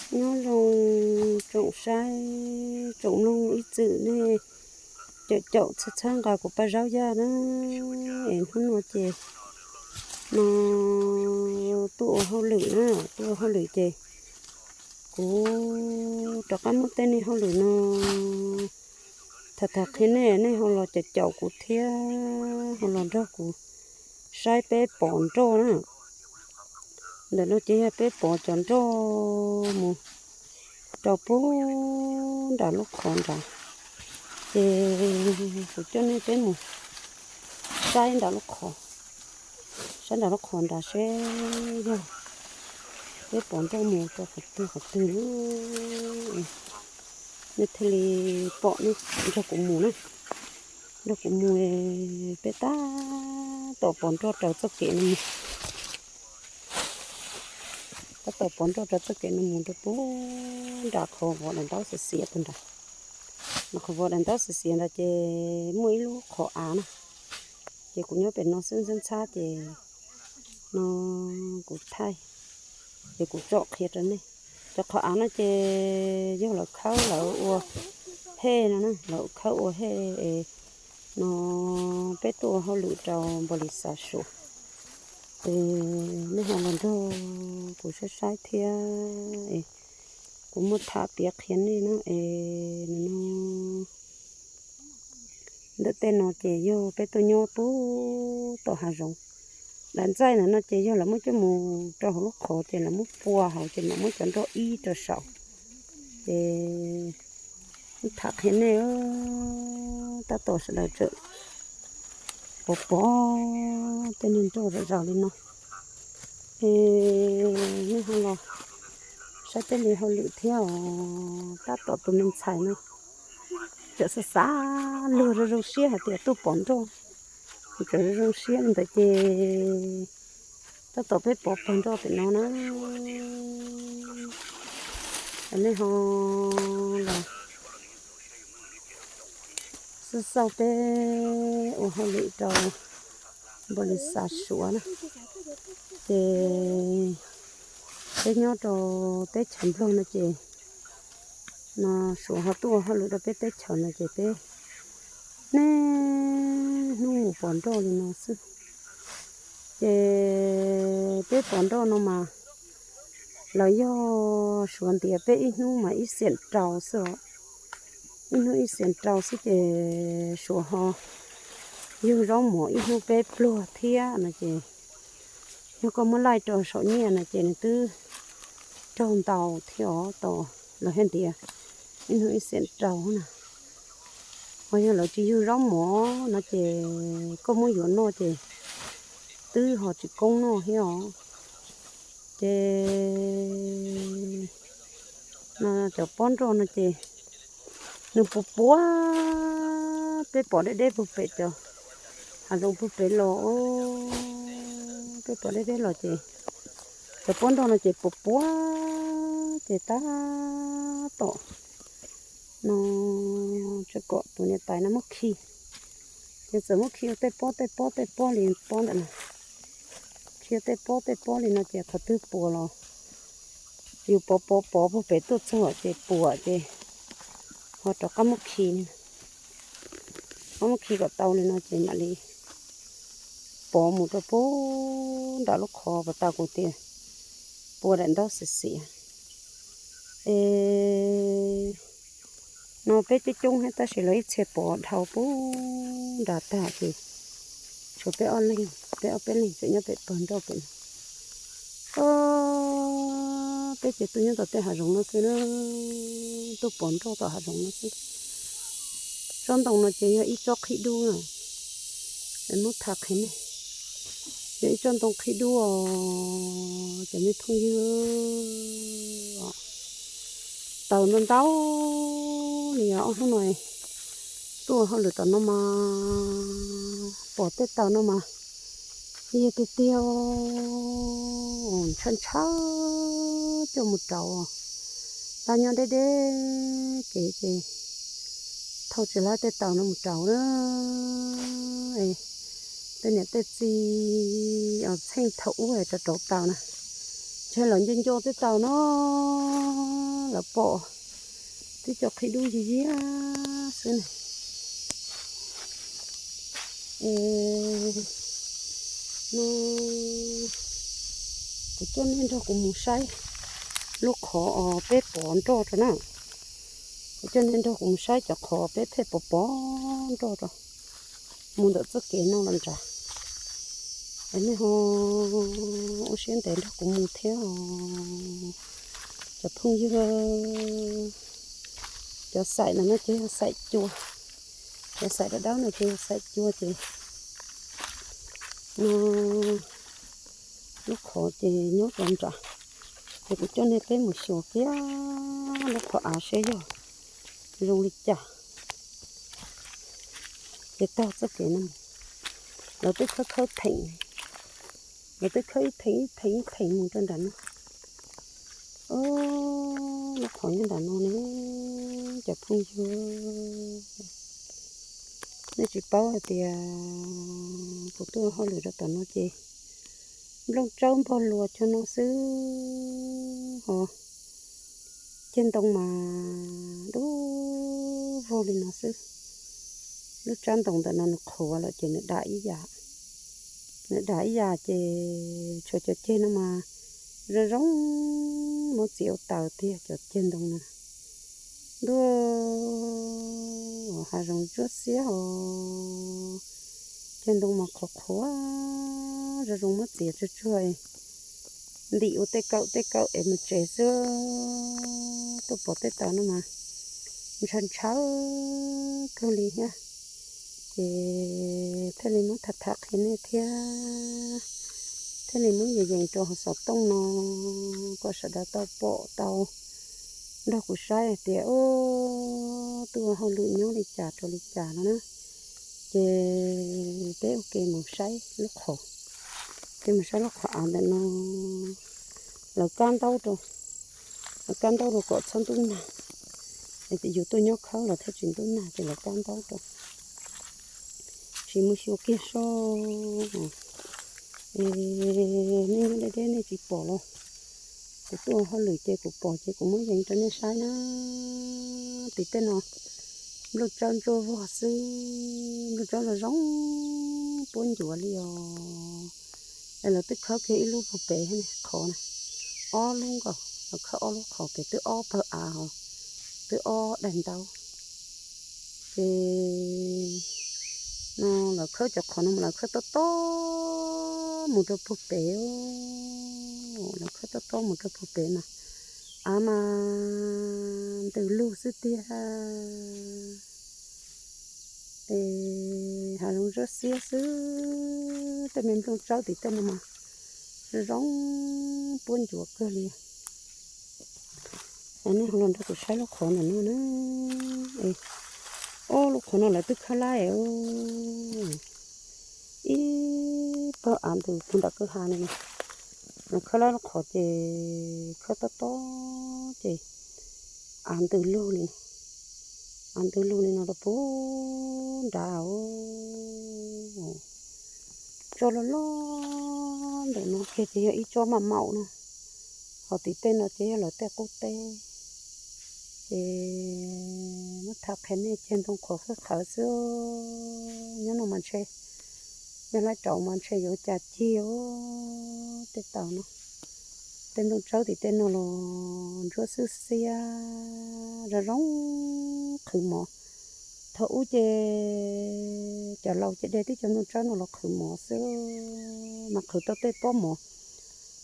Nyob zoo tsoom saib tsoom mloog ib txwm nej caum caum txhawb txhawb nqa kuv paj zaub yaj na. Es hnub no ces no tuaj ua hauj lwm na, tuaj ua hauj lwm ces kuv rov qab muab tej niag hauj lwm no tham tham qhia nej, nej ho los caum caum kuv thiab ho los nrog kuv saib peb pov nroj na. Ntawm no ces yog peb pov cov nroj mus rau puag nram lub qhov nrad, ces kuv coj nej peb mus saib nram lub qhov, saib nram lub qhov nrad seb yog peb pov nroj mus rau qhov twg qhov twg, nej thiaj li pom ne, nrog kuv mus na, nrog kuv mus. Peb tab tom pov nroj raws txoj kev no mus, tab tom pov nroj raws txoj kev no mus rau puag nram qhov vov daim ntaub xiav xiav puag nrad. Qhov vov daim ntaub xiav xiav ntawd ces muaj ib lub qhov av na, ces kuv nyob pem no xwb ntxhab ntxhab ces no kuv thaij, ces kuv tsom qhia rau nej. Cov qhov av no ces yog lawv khawb lawv ua hej no na, lawv khawb ua hej es no peb tuaj ua hauj lwm rau npau lis xav Suav, es nej ho los nrog kuv saib saib thiab, es kuv muab tham piav qhia nej na. Es no ntawm tej no ces yog peb tuaj nyob puag tom hav zoov. Daim ntxaij ntawm no ces yog lawv muab coj mus rau hauv lub qhov ces lawv muab pua hauv ces mam muab cov nroj ib rau saum. Ces muab tham qhia nej, tab tom sawv daws tseem pov pov tej niag nroj zom zaws li no. Es nej ho los saib peb li hauj lwm thiab os. Tab tom tus me ntxhais no tseem xav xav luag zoo zoo siab hais tias tuaj pov nroj, tseem zoo zoo siab li ntawd ces tab tom peb pov pawg nroj pem no na. Nej ho los xauj xauj peb ua hauj lwm rau npau lis xav Suav na, ces peb nyob rau teb chaws Nplog no ces no Suav ho tuaj ua hauj lwm rau peb teb chaws no ces peb niaj hnub mus pov nroj li no xwb. Ces peb pov nroj no mas lawv yog Suav ntiav peb ib hnub mas ib xiam rau xwb os. Ib hnub ib xiam rau xwb ces Suav ho yug zaub mov ib hnub peb pluag thiab no ces yog koj muab laij rau saum nyiaj no ces nws twb raug ntau thiab os, tos lawv thiaj ntiav ib hnub ib xiam rau na. Ho yog lawv tsis yug zaub mov no ces koj muab yuav noj ces twb ho tsis koob noj thiab os. Ces no cov pob nroj no ces nws puas puav, peb pov deb deb puag pem cov hav zoov puag pem los, peb pov deb deb los ces cov pob nroj no ces puas puav ces tab tom no tseem kom tus niam tais no muab khi, ces txawm muab khi ua tej pob tej pob tej pob li pob ntawm no, khi ua tej pob tej pob li no ces qhov twg puas los yus pov pov pov puag pem tuaj txog ces puas ces ho rov qab muab khi, qab muab khi kom tau li no ces mam li pov mus rau puag nram lub qhov puas tau kuv tias pua daim ntaub xiav xiav. Es no peb coob coob thiab tab sis lawv ib txhia pov dhau puag nrad tag ces tshuav peb ob leeg, peb ob peb leeg tseem nyob pem pawg nroj pem no. Peb ces tuaj nyob tom tej hav zoov no xwb na, tuaj pov nroj tom hav zoov no xwb. Tsob ntoo no ces yog ib tsob qhib dub na, es muab tham qhia nej, yog ib tsob ntoo qhib dub os cov me phooj ywg. Taws ntau ntau li os, ob hnub no tuaj hauj lwm tom no mas pom tej taws no mas yog tiag tiag, ntshaw ntshaw coj mus rauv, laj nyob deb deb kev ces thauj tsis laib tej taws no mus rauv na. Tej niam tej txiv os, txheej thaum ub rauv rauv taws na, ntshe lawv nco nco tej taws no. Pom twb cov qhib dub yig yig xwb na. Es no kuv coj nej nrog kuv mus saib lub qhov peb pov nroj rau na. Kuv coj nej nrog kuv mus saib cov qhov peb pheej pov pov nroj rau mus ntawm txoj kev no los nrad. Es nej ho ua siab ntev nrog kuv mus thiab os cov phooj ywg. Cov xaim no ces yog xaim cua, cov xaim dawb dawb no ces yog xaim cua ces no lub qhov ces nyob rau nram. Ces kuv coj nej peb mus xyuas kiag lub qhov av seb yog zoo li cas. Ces taug txoj kev no mus, lawv twb khawb khawb pheem, lawv twb khawb ib pheem ib pheem ib pheem mus rau nram no. Lub qhov nyob nram no ne, cov phooj ywg, nej tsis paub hais tias kuv tuaj hauj lwm rau tom no ces nplooj tsawb npog luas cuag no xwb ho. Ceg ntoo mas dub vog li no xwb. Lub tsab ntoo ntawm no nws qhuav lawm ces nws dam ib yam, nws dam ib yam ces tshuav cov ceg no mas zoo zoo muab txiav ua taws tiag cov ceg ntoo no. Ntuj, hav zoov ntsuab xiab os. Ceg ntoo mas qhuav qhuav zoo zoo muab txiav tsuag tsuag ntim ua tej kawm tej kawm es mus tsev xwb. Tuaj pom tej taws no mas ntshaw ntshaw kawg li thiab. Ces thiaj li muab tham tham qhia nej thiab, thiaj li muab yees yees rau hauv xov tooj no kom sawv daws tau pom tau nrog kuv saib hais tias tuaj ua hauj lwm nyob li cas rau li cas no na. Ces peb ua ke mus saib lub qhov, peb mus saib lub qhov av ntawm no. Lawv kab ntaub rau, lawv kab ntaub rau kom txhob ntub nag. Es yus tuaj nyob khawb los thiaj tsis ntub nag ces lawv kab ntaub rau. Tsis mus xyuas kiag soj. Es nej nyob deb deb nej tsis pom los kuv tuaj hauj lwm ces kuv pom ces kuv muab yees rau nej saib na. Tim tej no nplooj tsawb ntsuab vog xwb, nplooj tsawb zoo zoo puab ncuav li os. Es lawv twb khawb kiag ib lub puag pem qhov na, ob lub nkaus, lawv khawb ob lub qhov pem twb ob pawg av os, twb ob daim ntaub. Ces no lawv khawb cov qhov no mas lawv khawb tob tob mus rau puag pem, lawv khawb tob tob mus rau puag pem mas av mas ntws lug xwb tiag. Es hav zoov zab xiab xwb, tej me nplooj tsawb tim tej no mas zoo zoo puab ncuav kawg li. Nej ho los nrog kuv saib lub qhov ntawm no na. Ob lub qhov no lawv twb khawb laib ib pawg av ntws puag nram kwj ha li no. Lawv khawb laib lub qhov ces khawb tob tob ces av ntws lug li no, av ntws lug li no rau puag nrad. Tso loj loj ntawm no kiag ces yog ib tsob maj maum no, ho tim tej no ces yog lawv tej qub teb. Ces muab tham qhia nej ceg ntoo qhuav qhawv qhawv xwb. Nyob no mas ntshe, nyob lawv rauv mas ntshe yuav cas cig tej taws no. Tej ntoo tsawb tim tej no los ntsuab xwb xiab, zoo zoo qhwv mov. Thaum ub ces cov laus ces de tib co ntoo tsawb no los qhwv mov xwb, mas qhwv tau tej pob mov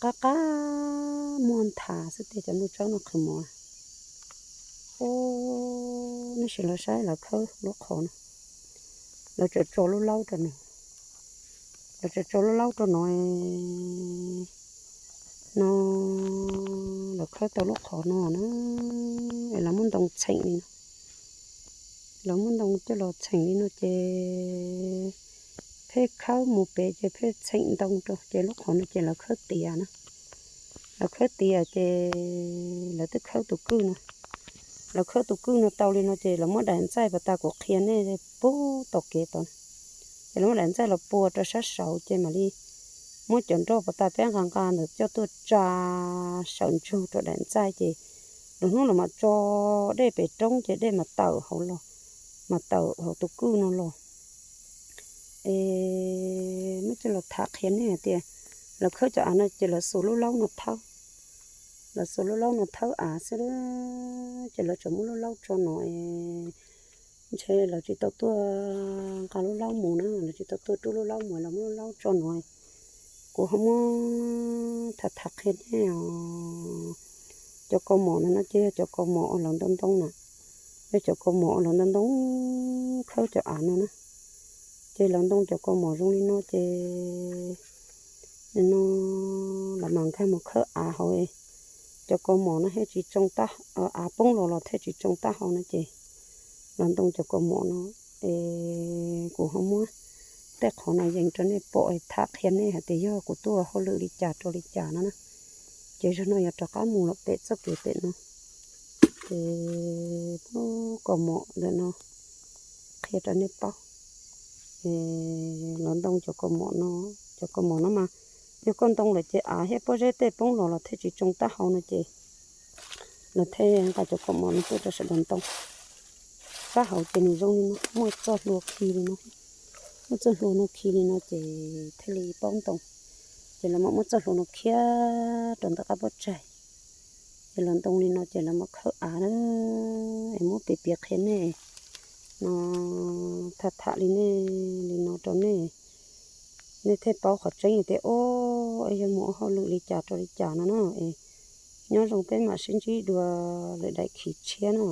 qab qab muag nthav xwb tiag cov ntoo tsawb no qhwv mov. Ub, nej sim los saib lawv khawb lub qhov no, lawv tseem tso lub laub rau no, lawv tseem tso lub laub rau no no, lawv khawb tau lub qhov no na, es lawv muab ntoo txheem li no, lawv muab ntoo coj los txheem li no ces pheej khawb mus pem ces pheej txheem ntoo rau ces lub qhov no ces lawv khawb tiav na. Lawv khawb tiav ces lawv twb khawb tus kwj no, lawv khawb tus kwj no tau li no ces lawv muab daim ntxaij pas tas kuv qhia nej pub tom kev tod. Ces lawv muab daim ntxaij los pua rau sab saud ces mam li muab cov nroj pas tas peb nqa nqa ntawd coj tuaj tsa sawv ntsug rau daim ntxaij ces Lwm hnub los mam tso dej pem roob ces dej mam tawm hauv los, mam tawm hauv tus kwj no los. Es muab coj los tham qhia nej hais tias lawv khawb cov av no ces lawv xuas lub laub no thawb, lawv xuas lub laub no thawb av xwb, ces lawv tseem muab lub laub tso no es ntshe lawv tsis tau tuaj nqa lub laub mus na, lawv tsis tau tuaj rub lub laub mus, lawv muab lub laub tso no. Kuv ho muab tham tham qhia nej os. Cov kaus mom no no ces yog cov kaus mom uas lawv ntoo ntoo na, yog cov kaus mom uas lawv ntoo ntoo khawb cov av no na. Ces lawv ntoo cov kaus mom zoo li no ces no lawv mam nkag mus khawb av hauv. Cov kaus mom no thiaj tsis tsoo tab, av poob los los thiaj tsis tsoo taub hau no ces lawv ntoo cov kaus mom no. Es kuv ho muab tej qhov no yees rau nej pom, tham qhia nej hais tias yog kuv tuaj hauj lwm li cas rau li cas no na. Ces zaum no yuav rov qab mus los pem txoj kev pem no, ces muab kaus mom ntawm no qhia rau nej paub. Lawv ntoo cov kaus mom no, cov kaus mom no mas yog koj ntoo lawm ces av thiab pob zeb tej poob los los thiaj tsis tsoo taub hau no ces lawv thiaj nqa cov kaus mom no tuaj rau sawv daws ntoo. Sab hauv ces nws zoo li no, muaj txoj hlua khi li no, muaj txoj hlua no khi li no ces thiaj li paub ntoo. Ces lawv mam muab txoj hlua no khiav rau ntawm qab pob tsaig, ces lawv ntoo li no ces lawv mam khawb av na. Es muab piav piav qhia nej no, tham tham li nej li no rau nej, nej thiaj paub qhov tseeb tias o, es yog mus ua hauj lwm li cas rau li cas no na. Es nyob zoo, peb mam sib ntsib dua lwm daim khiv tshiab na.